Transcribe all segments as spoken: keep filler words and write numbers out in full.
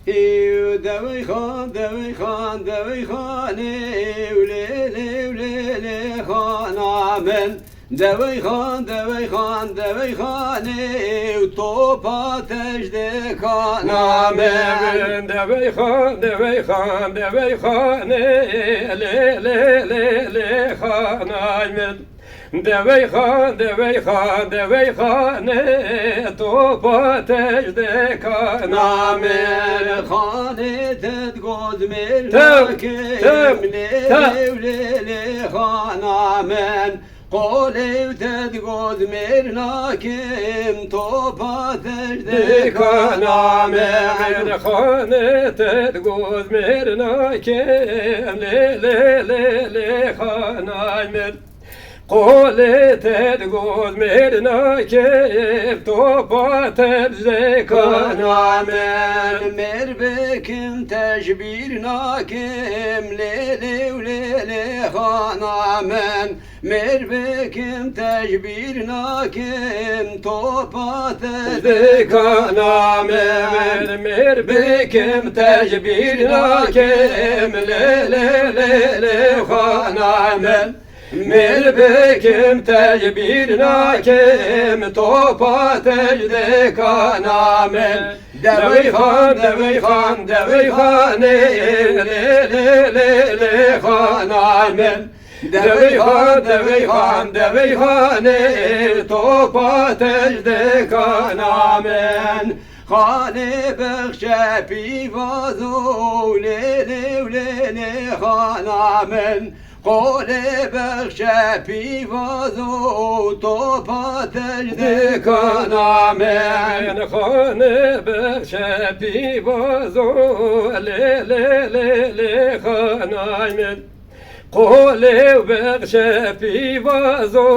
Ew dewey xan, dewey xan, dewey xanê, ew lê lê, ew lê lê xana min. Dewey xan, dewey xan, dewey xanê, ew topa tecdê kana min. Dewey xan, dewey xan, dewey xanê, lê lê lê lê xanay min. Dewey xan, dewey xan, dewey xanê, topa tecdê kana min. Xanê te digot mêr nakim, lê lê, ew lê lê xana min. Qolê te digot mêr nakim, topa tecdê kana min. Xanê te digot mêr nakim, lê lê lê lê xanay min. Qolê te digot mêr nakim, topa tecdê kana min. Mêr bikim tecbîr nakim, lê lê, ew lê lê xana min. Mêr bikim tecbîr nakim, topa tecdê kana min. Mêr bikim tecbîr nakim, lê lê lê lê xana min. Mêr bikim tecbîr nakim, topa tecdê kana min. Dewey xan, dewey xan, dewey xanê, lê lê lê lê xana min. Dewey xan, dewey xan, dewey xanê, topa tecdê kana min. Xanê bexşe pîvazo, lê lê, ew lê lê xana min. Qolê bexşe pîvazo, topa tecdê kana min. Xanê bexşe pîvazo, lê lê lê lê xanay min. Qolê bexşe pîvazo,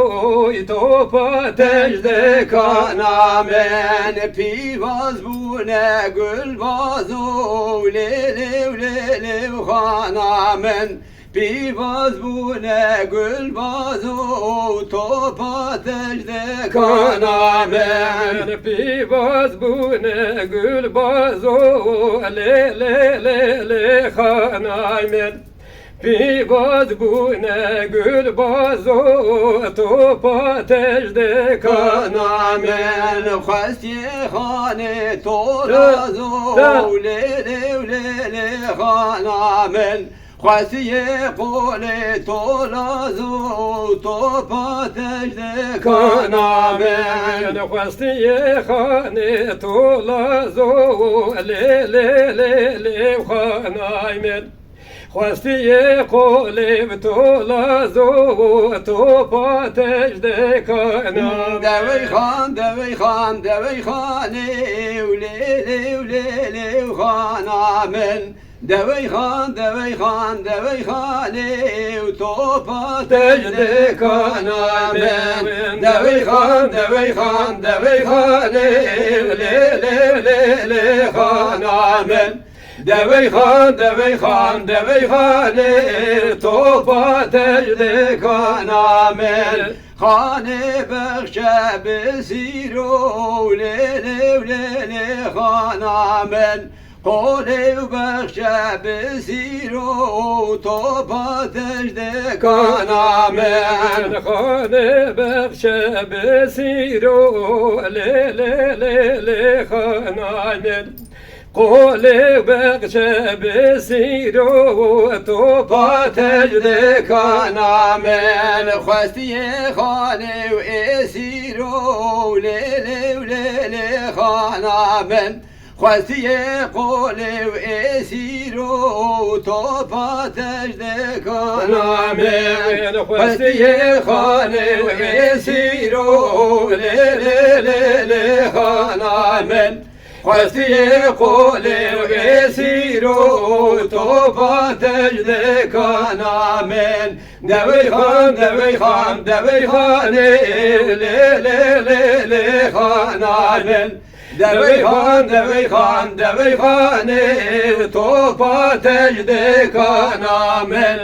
topa tecdê kana min. Pîvaz bûne gulbazo, lê lê, ew lê lê xana min. Pîvaz bûne gulbazo, topa tecdê kana min. Pîvaz bûne gulbazo, lê lê lê lê xanay min. Pîvaz bûne gulbazo, topa tecdê kana min. Xwestiye xanê tolazo, lê lê, ew lê lê xana min. Xwestiye qolê tolazo, topa tecdê kana min. Xwestiye xanê tolazo, lê lê lê lê xanay min. Xwestiye qolê tolazo, topa tecdê kana min. Dewey xan, dewey xan, dewey xanê, ew lê lê, ew lê lê xana min. Dewey xan, dewey xan, dewey xanê, ew topa tecdê kana min. Dewey xan, dewey xan, dewey xanê, lê lê lê lê xana min. Dewey xan, dewey xan, dewey xanê, topa tecdê kana min. Xanê bexşe bi sîro, lê lê, ew lê lê xana min. Qolê bexşe bi sîro, topa tecdê kana min. Xanê bexşe bi sîro, lê lê lê lê xana min. Qolê bexşe bi sîro, topa tecdê kana min. Xwestiye xanê û ê sîro, lê lê, ew lê lê xana min. Xwestiye qolê û ê sîro, topa tecdê kana min. Xwestiye xanê û ê sîro, lê lê lê lê xana min. Xwestiye qolê û ê sîro, topa tecdê kana min. Dewey xan, dewey xan, dewey xanê, lê lê lê lê xana min. Dewey xan, dewey xan, dewey xanê, topa tecdê kana min.